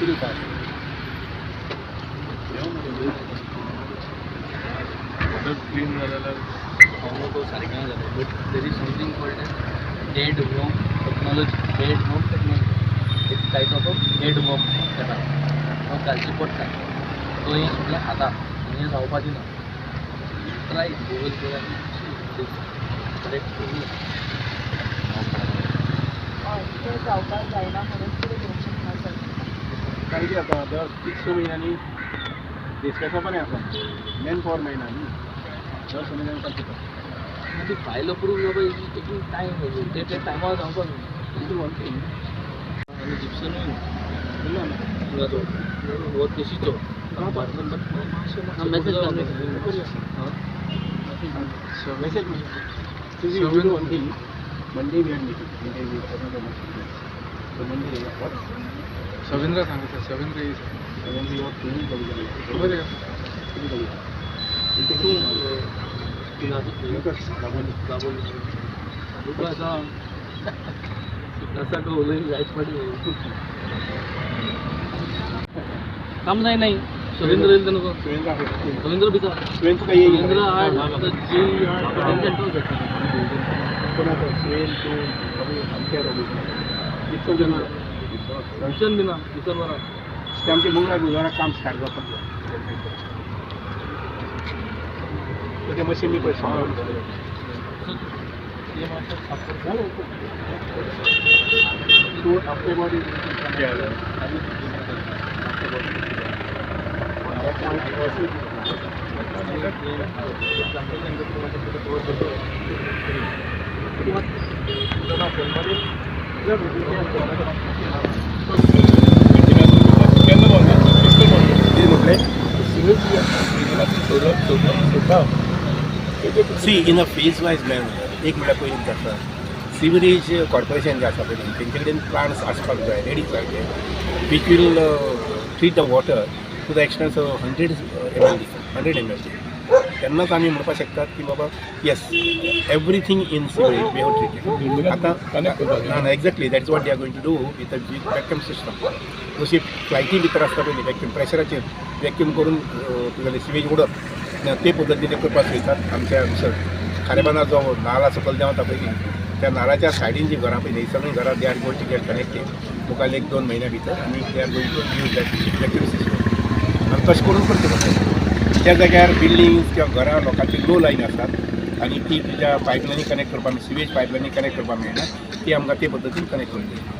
कितें काय water clean जाल्यार हांव तो सारकें ना जालें, but there is something called as dead worm technology. Dead worm technology, एक टायप ऑफ डेड वर्म येता, तो घालची पडटा. तो हें सगळें खाता आनी हें जावपा दिना. ट्राय गुगल कर आनी करेक्ट. हय, तें जावपाक जायना म्हणून कितें करूंक शकना सर? काय कितें जाता, दर 6 म्हयन्यांनी डिस्कशन पण आसा. मॅन पॉवर मेळना न्ही, दर 6 म्हयन्यांनी करचें पडटा. ती फायल अप्रूव जावपा is taking time. ते ते टायमार जावपाक जाय. वन थिंग आनी जिप्सनूय ना. ना, तो हो तशीच. Message. Message. See, we do one thing. Monday we are meeting. Monday we have another meeting. So Monday, what? Shavindra सांगता सर, शविंद्र येई sir. Monday you are cleaning करूया. खबर आहे का? Cleaning करूया. Lucas, Dabolim. Dabolim लुकासा उलय जायच पडलें. काम जाय नाही. शवींद्र येईल नको. सुरेंद्र आहे. रवींद्र भितर. सुरेंद्र तुका येईल. रवींद्र आड जी. कोण आसा? सुरेंद्र, तूं, रवी, आमचे रवी. इतको जण. किशन बी ना, किशन बरा. ते आमचे मंगळार बुधवारा काम स्टार्ट जावपाक जाय. ते मशीन बी पळय. ते मातशें साफ कर. तूं आपले बॉडी. आनी That point was केन्ना बंद? म्हटलें. सिवेज सोडला. See, in a phase wise manner. एक म्हळ्यार पयलीं कितें आसा, सिवरेज कॉर्पोरेशन जें आसा पळय, तेंचे कडेन प्लांट्स आसपाक जाय, रेडी जाय ते, which will treat the water to the extent of 100 MLD, 100 MLD. तेन्नाच आमी म्हणपाक शकतात की बाबा, yes, everything in sewerage we have treated. आतां कनेक्ट करपाक. ना ना, exactly, that's what they are going to do with vacuum system. जशी फ्लायटी भितर आसता पळय, वॅक्यूम प्रेशराचेर वॅक्यूम करून तुगेलें सिवेज उडप, ते पद्दतीन ते करपाक सोदतात. आमच्या हांगसर खारेबांदार जो नाला सकयल देंवता पळय न्ही, त्या नालाच्या सायडीन जी घरां पळय न्ही, सगळीं घरां they are going to get connected मुखार एक दोन म्हयन्या भितर आनी they are going to use that vacuum system आनी तशें करून करचें पडटा. त्या जाग्यार बिल्डिंग्स किंवा घरां लोकांची लो लायन आसात आनी ती तुज्या पायपलायनी कनेक्ट करपाक, सिवेज पायपलायनी कनेक्ट करपाक मेळना, ती आमकां ते पद्दतीन कनेक्ट करून दिता.